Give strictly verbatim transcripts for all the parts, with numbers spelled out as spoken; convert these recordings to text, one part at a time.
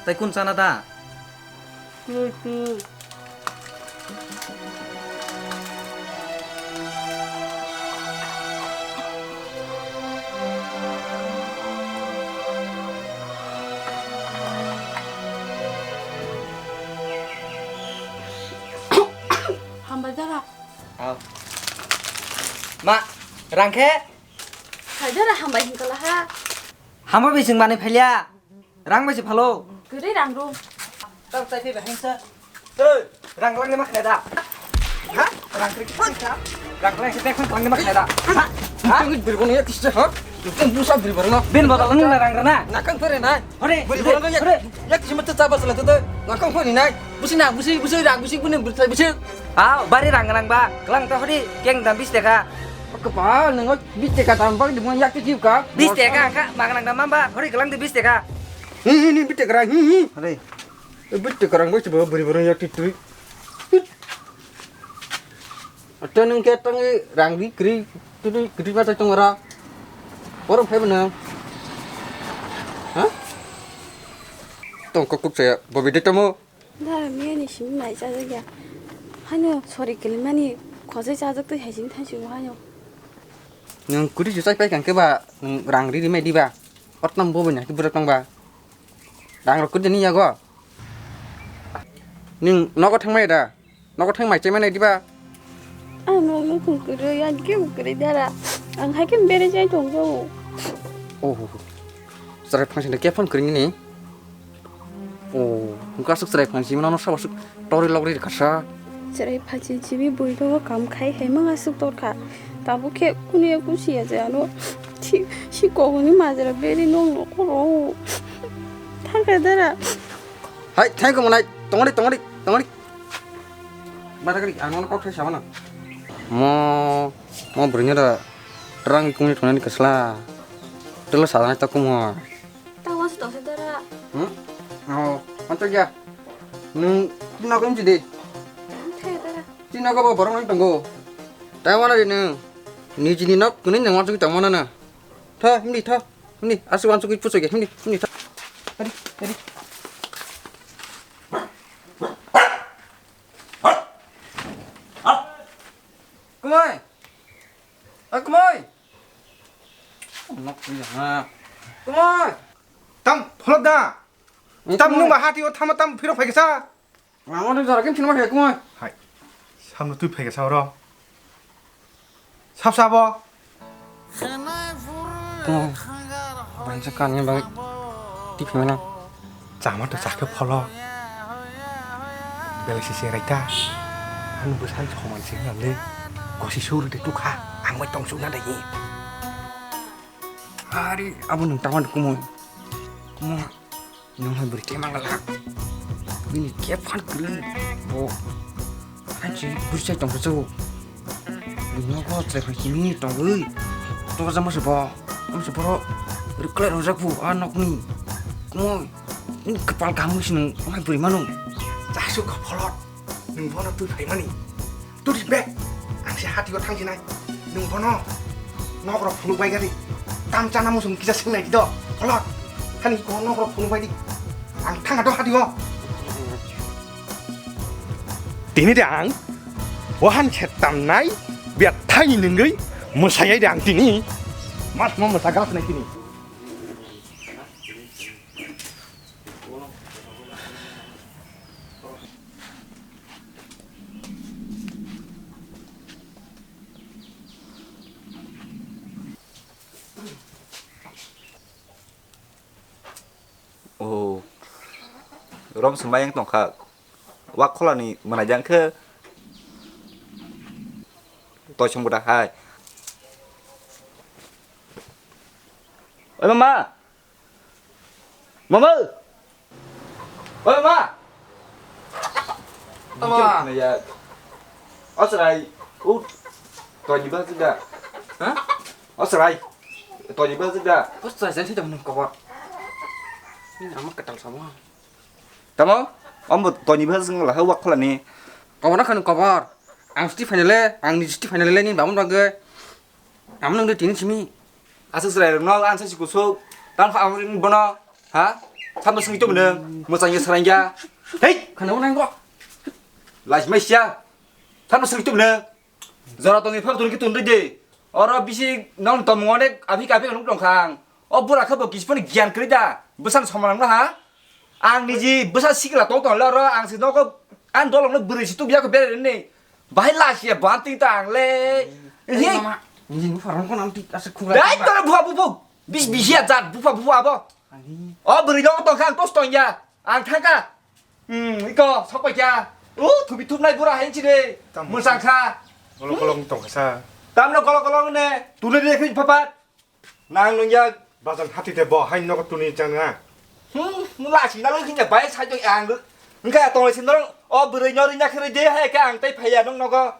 Tai kun chana da? Hambai dara. Au. Ma, rang khe? Hai dara hambai hinkala ha. Hamba bising mani phailya. Rang bai se phalo. Kwrwi rang rw. Tar chai phai bahai sa. Tei, rang rang ni ma khna da. Ha? Rang kwrwi ki sa. Rang rang se phai rang ni ma khna da. Ha? Ha? Tang biri bono ya kisa ha? Tang busa biri bono. Bin bodol nung na rang rana. Nakang phare nai. Hore, biri hore, bono ya. Hore. Ya kisa mata chaba sala tei. Nakang phare nai. Busi na, busi, busi rang, busi bune busi, busi. Ah, bari rang rang ba. Kelang ta hore, keng dam bis teka. Kepal nung bis teka dam bang di mo ya kisa ka. Bis teka ka, magnang dam ba. Hore kelang de bis teka. Hi, hi, hi, bitek rang, hi, hi. Are. Eh, bitek rang bai se bo buri buri yak titui. Ato nung ke tang rang ri kri, titui, kri ma tong ra. Borom phai bana. Ha? Tong kok kok saya, bobi de tamo. Dara miya ni simi mai cha ja ya. Hano sori kili mani khosai cha jak tei hai sini thansi bo hano. Nung kuri ju chai pai kang ke ba, nung rang ri ri mai di ba. Otnam bo bani ki burak tang ba. Rang rok kwrwini yago. Nwng nogo thangmaya da? Nogo thang mai chaimani diba? Ang nogo kwrwi, ang kebo kwrwi dara. Ang hai khe bere jai tong jago. Oh, chwrai phang sini khe phone kwrwi nini? Oh, hwnkhe aswk chwrai phang simi nono sabo aswk torwi logri rwkha sa. Chwrai phang simi bui rogo kam khai hai mang aswk torkha. Tabuk khe kunu ya kusi ya je ano. Si, si kogoni majra beri nong nokhoro. Thangkha dara. Hai, thai ko monai, tongori, tongori, tongori. Bata kari, ang nono kok thai sabana. Mo, mo bwrwini da rang kungni thonani kasla. Telo sadanai ta kumo. Ta wasu tongsa dara. Hmm? Oh, anto ya. Nung tino ko imji de. Thai dara. Tino ko bo borong nang tongo. Ta wana de nung. Nijini nok kuni nang wansuk tongmana na. Tho, himdi, tho. Himdi, aswk wansugwi puchukya, himdi, himdi, tho. Hadi, hadi. Kumoi. A, kumoi. Nok puya na. Kumoi. Tam, pholok da. Tam nung ba hati o thama tam phiro phaikasa. Amo de jora kim sinima khe kumoi. Hai. Samno twi phaikasa oro. Sap sabo. Kumoi. Bansa kani bang. Twi phaimana. Chama to chakhe pholo. Belai se se raita. Ano bwsan choman se nang le. Kosi suru de tukha. Ang bai tong suna dai. Hari abo nung tawan kumoi. Kumoi. Nwng hai bwrwi khe mangala. Bini khe phan kwrwi bo. Hai se bwrwi chai tongkha chau. Bini nogo chwrai phai simi tongwi. Tor jama se bo. Am se boro. Rwklai rojak bu a nokni. Kumoi. Bini kwpal kaham wngsi nwng hai bwrwi mano. Chasu kha pholot. Nwng bono twi phaimani. Twi be. Ang se hatio thangsinai. Nwng bono nok rok phunuk bai gari. Tam chana musung kisa singnai di do. Kolot. Hani ko nok rok phunuk bai di. Ang thanga do hatio. Tini de ang. Wahan se tamnai. Biya thani nungui. Musayai de ang tini. Mas mo musagas nai tini. Oh, rom swmai wng tongkha. Wak kholani mwnai jang khe toisong bwta hai. Oi mama! Mama! Oi mama! Tama. Ya. Asrai. U. Toini ba sudah. Ha? Asrai. Toini ba sudah. Asrai, saya tidak menang kabar. Ini nama ketal sama. Tamo, ambo toini ba sing lah wak kholani. Kabar kan kabar. Ang sti final le, ang ni sti final le ni bangun bangge. Ang nang de tini simi. Aswk chwrai rok no ang sa si kusuk. Tang kha ang bono. Ha? Tamo sengwi tubune. Mwchangya sarangya. Hei! Khana unang go. Lajmai sia. Tamo sengwi tubune. Jora tongwi phak tongwi tun ridi. Oro bisi nong tomung onek aphi kaphi nuk tongkha ang. O bura khe bo kisi phano giyan kwrwi da. Bwsang somanang no ha? Ang niji bwsa sikla tong tong le oro ang se nogo ang dolong no bwrwi se tubya ko bere ni. Bahai lasiya banting ta ang le. Ei, mama, nini bupha rong kono amtwi asa khukla. Dai tongma. Tore bupha bupha. Bis bisiya jat bupha bupha abo. Ani. O bwrwi no tong kha ang tos tong ya. Ang thang kha. Hmm, iko sok pai kha. U thubi thubnai bura hai chire. Tam. Mwsang kha. Golok golok tong kha sa. Tamno golok golok ne. Tuli de khin phapat. Nang nung ya bazar hati de bo hai nogo tuni chang na. Hmm, nung lasi na lung khinya bai sai to ang. Engka tong sin dong o bwrwi no rinya khere de hai ka ang tai phaya nung nogo.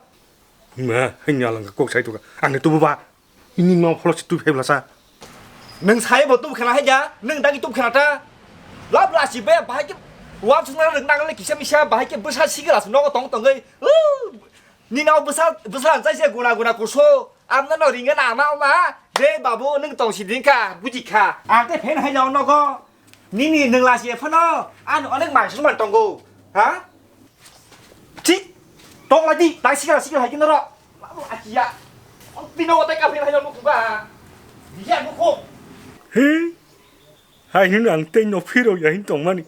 Ma, hai nya lang kok sai to ka. Ang tu ba. Ini no pholo si tu phebla sa. Nung sai bo tu khana hai ya, nung dagi tu khana ta. Lab lasi bai bai ke. Wam sung na nang le kisa misa bai ke bwsa sigla nogo tong tong gai. Nini o bwsa, bwsa chai se guna guna kuso. Amno no ringa na ama ama. Je babu nwng tong si din kha, buji kha. Ang te phen hai jao nogo. Nini nwng lasi phano. An onek mai sung man tongo. Ha? Thik. Tong lagi, tai sikla sikla hai kinoro. Babu akia. Pino o tai ka phen hai jao nukuba. Dia nuko. He? Hai hin ang tei no phiro ya hin tong mani.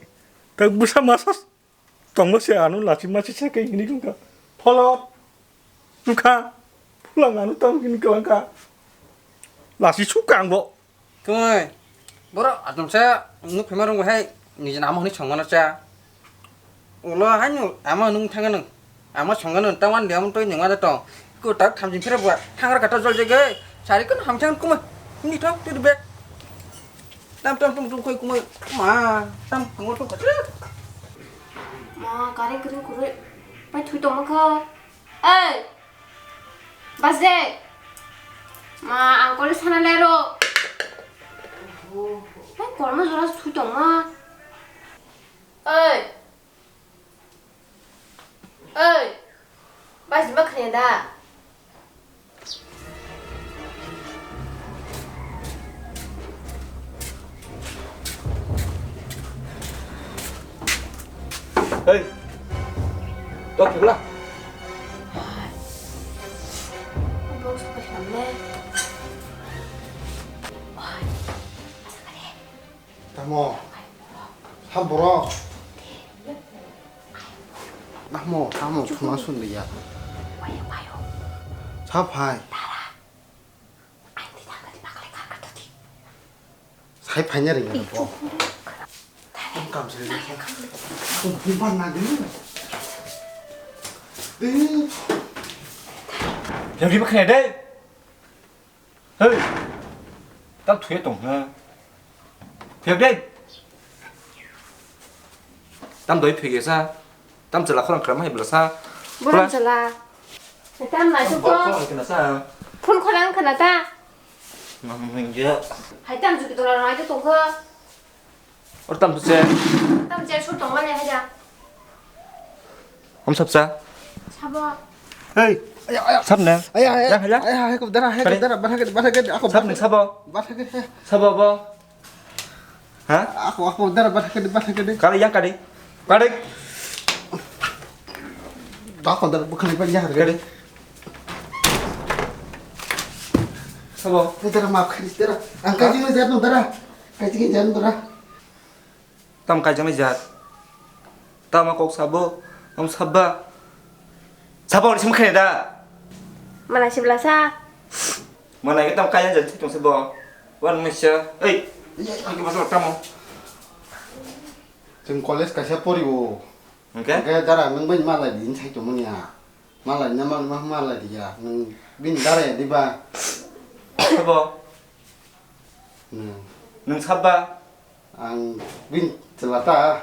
Tak bwsa masas. Tongma se ano lachima se seke hini kungka. Pholot. Nukha. Phulang ano tamo hini kwlangkha. Lachi sukha ang bo. Kumui. Borok atomsa nuk phema rung hai nijin amo hini songmano cha. Ulo hai nu amo nung thanga nung. Amo songmano tangwan dia mun toi nungma da tong. Ku tak thamjin phira bua. Thangra kata jol jege. Sari kun hamchang kumui. Hini thong tu bek. Tam tam tum tum koi kumui. Ma, tam ngol thong kata. Ma, gari kwrwng kwrwi. Pai thui tongma kha. Ei! Bas de! Ma, ang kole sana lero. Pai kolma jora thui tongma. Ei! Ei! Bas ma khne da? Hei, to thikla. Box pasamle. Tamo, ha borok. Namo, tamo, thuma sunliya. Sa phai. Sai phaina ring aro bo. Ang kam se. Ang bubar na de. De. Yang di makhne de. Hey. Tam thuye tong na. Phek de. Tam doi phek sa. Tam chwla khorang khram hai bwla sa. Borok chwla. Tam nai. Tam bok khorang khna sa. Phone khorang khna ta. Nang nang ya. Hai tam juki tola nai to tongkha. Or tam se. Tam se sur tong mane hai ja. Om sab sa. Sabo. Hey. Aya, aya. Sab na. Aya, aya. Ya, ya. Aya, aya, kop dara, aya, kop dara, bana ke, bana ke, aku sab ni sabo. Bana ke. Sabo bo. Ha? Aku, aku dara bana kade, bana kade. Kade yang kade. Kade. Aku dara bukan apa ya kade. Sabo. Ini dara maaf kade dara. Angkat ini jatuh dara. Kaji ke jatuh dara. Tam kaijang jat. Tamo kok sabo, am sabba. Sabo ni sim khne da. Mana sibla sa. Mana ke tam kaijang jat tong sabo. Wan misa. Ei, iya, angke masuk tamo. Jeng college kaisa pori o. Oke. Oke, dara nang bai malai din sai tong mani ya. Malai na mal mah malai dia. Nang bin dara ya diba. Sabo. Nang. Nang sabba. Ang bin chwla ta.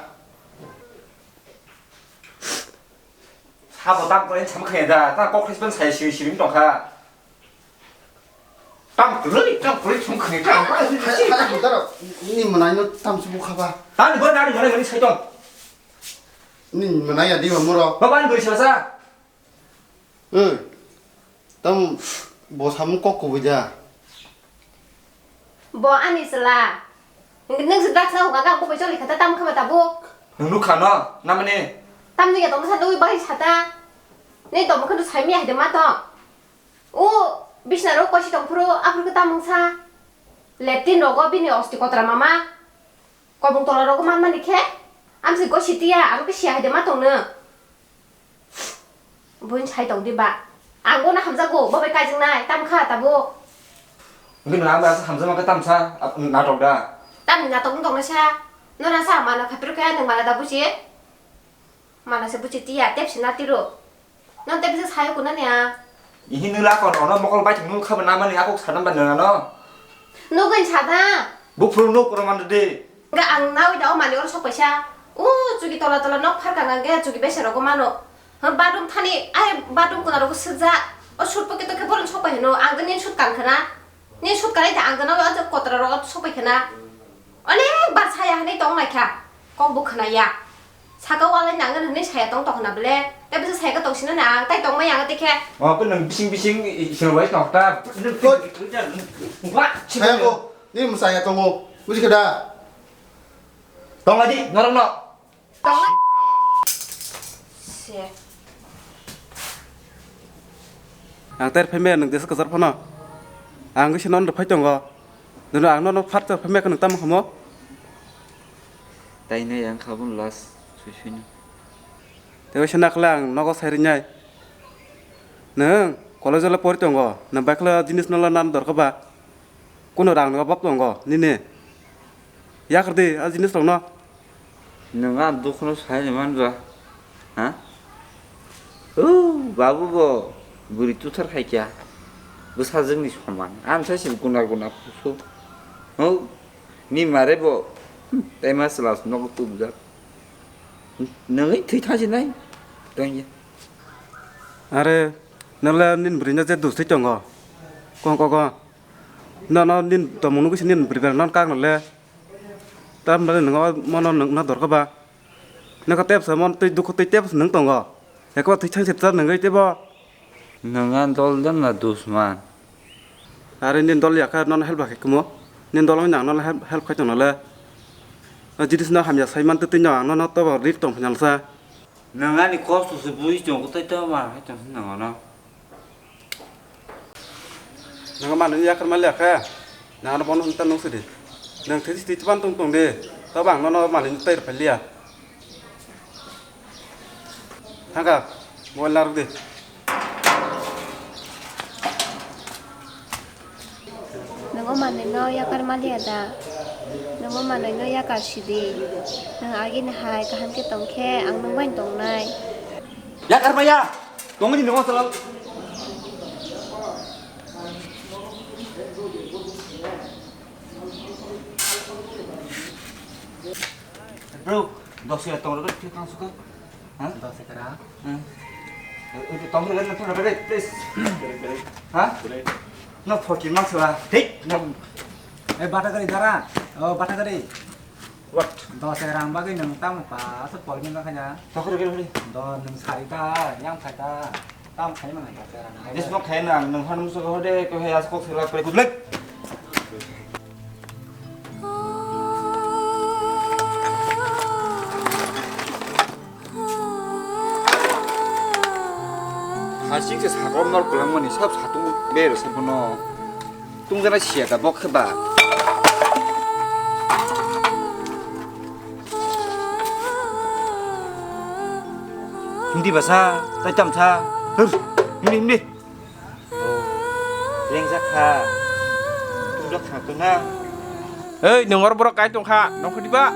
Sabo tam kore sam khaya da, ta kok khes ban sai siri siri tong kha. Tam kore, tam kore sam khaya da. Hai, hai, hai, dara, ni manai no tam su bukha ba. Tam bo nani manai manai sai tong. Ni manai ya di ba moro. Baba ni beri sa. Ei, tam bo samung kok kubui da? Bo ani chwla. Nwng se drugs no hwnka kha, bo bai choli kha ta, tamo kha ba tabuk? Nwng nuk kha no, namani? Tamni ya tongsa nugwi bai sata. Ni tongmo khe sai miya hai de ma to. O bisna ro kosi tong phuru, aphuru khe tamung sa. Leptin rogo bini osti kotra mama. Kobong tola rogo man mani khe. Amsi gosi tiya, aro khe siya hai de ma tong no. Buin sai tong di ba. Ang bono hamjago, bo bai kajing nai, tam kha tabuk. Wngkhe nwng ang bai hamjakma khe tamsa, ap-, natok da? Tamni natok wng tong nai sa. Nora sa mana khaphiro khe nwng mana da buji? Mana se buji tiya, tep se na tiro. Non tep se sayo kuna nia. Ihi nwng lakon ono mokol bai thung nuk kha ba namani akok sadam ba nwng ano. Nugwi sada. Buphuru nuk oro man de. Hwnkhe ang nawi da o mani oro sok paisa. O chuki tola tola nok pharkang hwnkhe chuki besa rogo mano. Hwn bathroom thani ai bathroom kuna rogo sukjak. O sut pocket to khe bohrok sok pai hwno. Ang de nini sut kan khana. Nini sut kanai da ang de nawi o kotra rogo sok pai khana. Onek bar saya hwnwi tong lai kha. Kok bo khna ya. Saka walai nang hwnwi saya tong tong khna bele. Tei bwsa saya tong sino na ang tai tong mai ang te khe. O ko nang bising bising sino wai tong ta. Koi. Wa. Saya ko. Ni msaya tongo. Buji khe da. Tong lagi, norok no. Tong lagi. Se. Ang ter phai me nang desa kasar phano. Ang gisi non phai tongo. Dino ang nono phat ter phai me nang tam khamo. Tai ne yang khabun last sui sui no. Te wese nakle ang nogo sai rinai. Nang college le pori tongo. Nang bai khle jinis no la nan dorka ba. Kuno rang ni obab tongo nini. Yakar di a jinis rok no. Nwng a dukh no sai ni man ba? Ha? O babu bo bwrwi tuthar khai kya. Bwsajwk ni soman. Ang sai se guna guna pusu. Ho? Ni mare bo. Tei ma slas nogo tubjak. Nwngwi thwi thang si nai. Tong ya. Are, nwng le nini bwrwi no je dustwi tongo. Kong kong kong. Nono nini tongmung nugwi se nini bwrwi bai non kak no le. Tamni bagwi nwng o mono nwng no dorkha ba? Nokha tei bwsa mon tei dukhu tei tei bwsa nwng tongo. Eko thwi thang se ta nwngwi tei bo. Nwng ang dol dan na dusman. Are nini dol yakha nono help khe kumo. Nini dol wngna ang nono help, help khai tongno le. O jinis no hamya sai man tei tei no ang nono tobo ri tong phinal sa. Nwng ani kosto se bui tongo tei tei ma hai tong nwng ano. Nang manwi yakar mali akha. Nang ano bono hwnta nung sidi. Nang thisi thisi ban tong tong de. Tabo ang nono manwi tei rw phailiya. Thangka, mobile narwk di. Nang o manwi no yakar maliya da? Nang o manwi no yakar sidi. Nang agini hai kaham khe tong khe ang nung bai tongnai. Yakar maya. Tongni nungo salo. Bro, dos ya tong rok thik tang suka. Ha? Dos ya kara. Hmm. Itu tong rok na thon rok please. Ha? No forty mas la. Thik. No. Eh, bata gari dara. Oh, bata gari. What? Dos rang bagwi nwng tamo pa aswk polming kha ya? Takhur gel hori. Do nwng sari ta, yang khai ta. Tam khai mano dos rang. Yes, no khai na, nwng hanu musa hode ko he as kok sela pre good luck. Hasing se sakol nor kwlangmani sab satung bero se bono. Tungjaknai siya da bok khe ba. Hindi basa, tai tamsa. Hur, hindi, hindi. Lengjak kha. Tungjak kha to na. Hei, nwng oro borok kai tong kha, nongkho diba?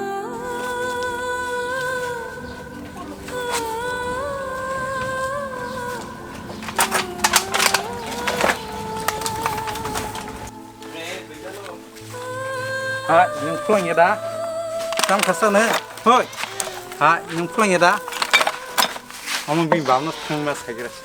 Ha, nwng phlwng ya da? Tam khasa ne? Hoi. Ha, nwng phlwng ya da? Omo bini bab no thangma sagira se.